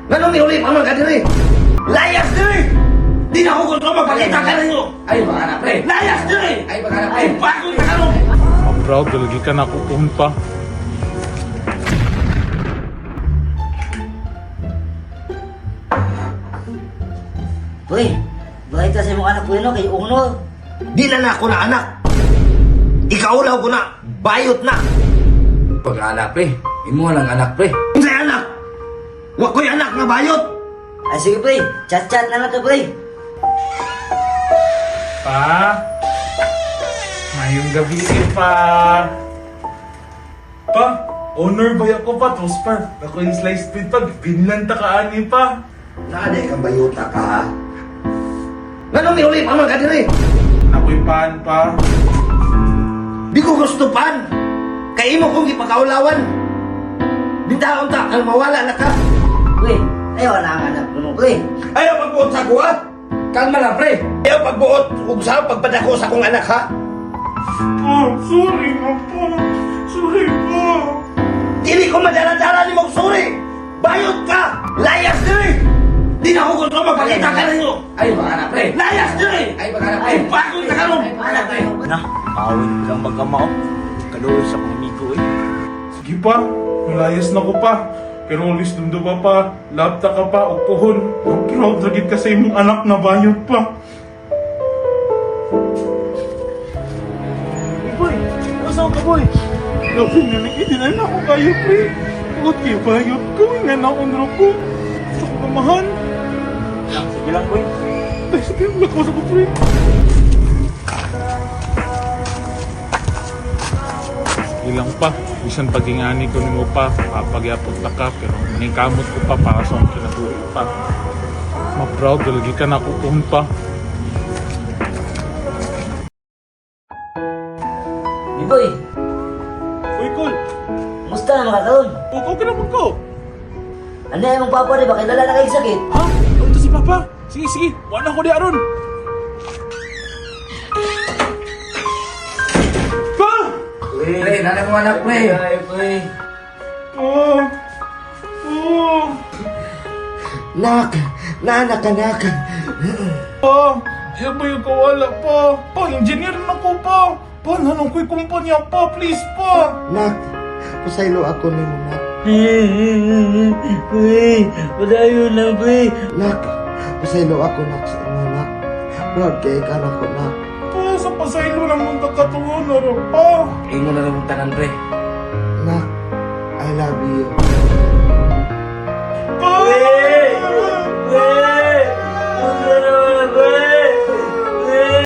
Nganong niuli pa man ka diri? Layas diri! Di na ako gusto magpakita ka ninyo! Ay, baka na, pre. Layas diri! Ay, baka na, pre. Ay, bagong na karon! Ma-proud lagi ka na ako pohon pa. Pre, balita sa imong anak pre no, kay Honor. Di na na ako na anak. Ikaulaw ko na, bayot na. Pag-anak, pre. Imo lang anak, pre. Unsay anak? Wa ko'y anak nga bayot. Ay sige pre, chat-chat na lang to pre. Pa? Mayong gabi eh, pa. Pa, owner ba ako pa? Tapos pa, ako yung slice bread pa. Binlan ta ka ani pa. Naaday kang bayota ka ha? Nganong niuli pa man ka diri? Ako'y pan pa. Di ko gusto pan. Kay imo kong gipakaulawan. Bintaon ta, ang mawala na ka. Pre, ayaw na ang anak mo pre. Ayaw pagbuot sa kuha. Kalma lang, pre. Ayaw pagbuot ug sa pagpadako sa akong anak ha. Pa, sorry na pa. Sorry pa. Dili ko madala-dala ni mong suri. Bayot ka! Layas diri! Di na ako gusto magpakita ka ninyo. Ay, baka na, pre. Layas diri! Ay, baka na, pre. Ay, bagong na karon! Ay, baka na, pre. Na, pawin ko lang mag-ama oh. Kaluoy sa akong amigo eh. Sige pa, malayas na ko pa. Pero ulis dumduba pa, love ta ka pa, o puhon. Ang proud ragid ka sa imong anak na bayot pa. Uy, boy, asa ka boy? Grabe nga nang itinan ako kayo, pre. Bakit kayo bayot ko? Nga na akong ko. Sa kamahan. Sige lang boy. Ay, sige, lakaw sa ko, pre. Sige lang pa. Bisan pagingani ko nimo pa, papagyapot ta ka, pero maningkamot ko pa para sa akong kinabuhi pa. Ma-proud, lagi ka na kukuhon pa. Biboy, Uy, Col! musta na mga karon? Okay naman ko! Ano imong papa di ba kay lala na kay sakit? Ha? Ano to si Papa? Sige, sige! Wala ko di aron! Pa! Pre, nanay mo anak, pre. Ay pre. Pa! Pa! Nak! Nanak ka, nak! Pa! Ayaw ba yung kawala pa? Pa, engineer na ko pa! Pa, nanong ko'y kumpanya pa, please pa! Nak, pasaylo ako nimo, nak. Pre, padayon lang pre. Nak, pasaylo ako, nak, sa imo, nak. Proud kay ka nako, nak. Pa, sa pasaylo lang mong kakatuwa na rin, pa! Ingon na lang mong tanan, pre. Nak, I love you.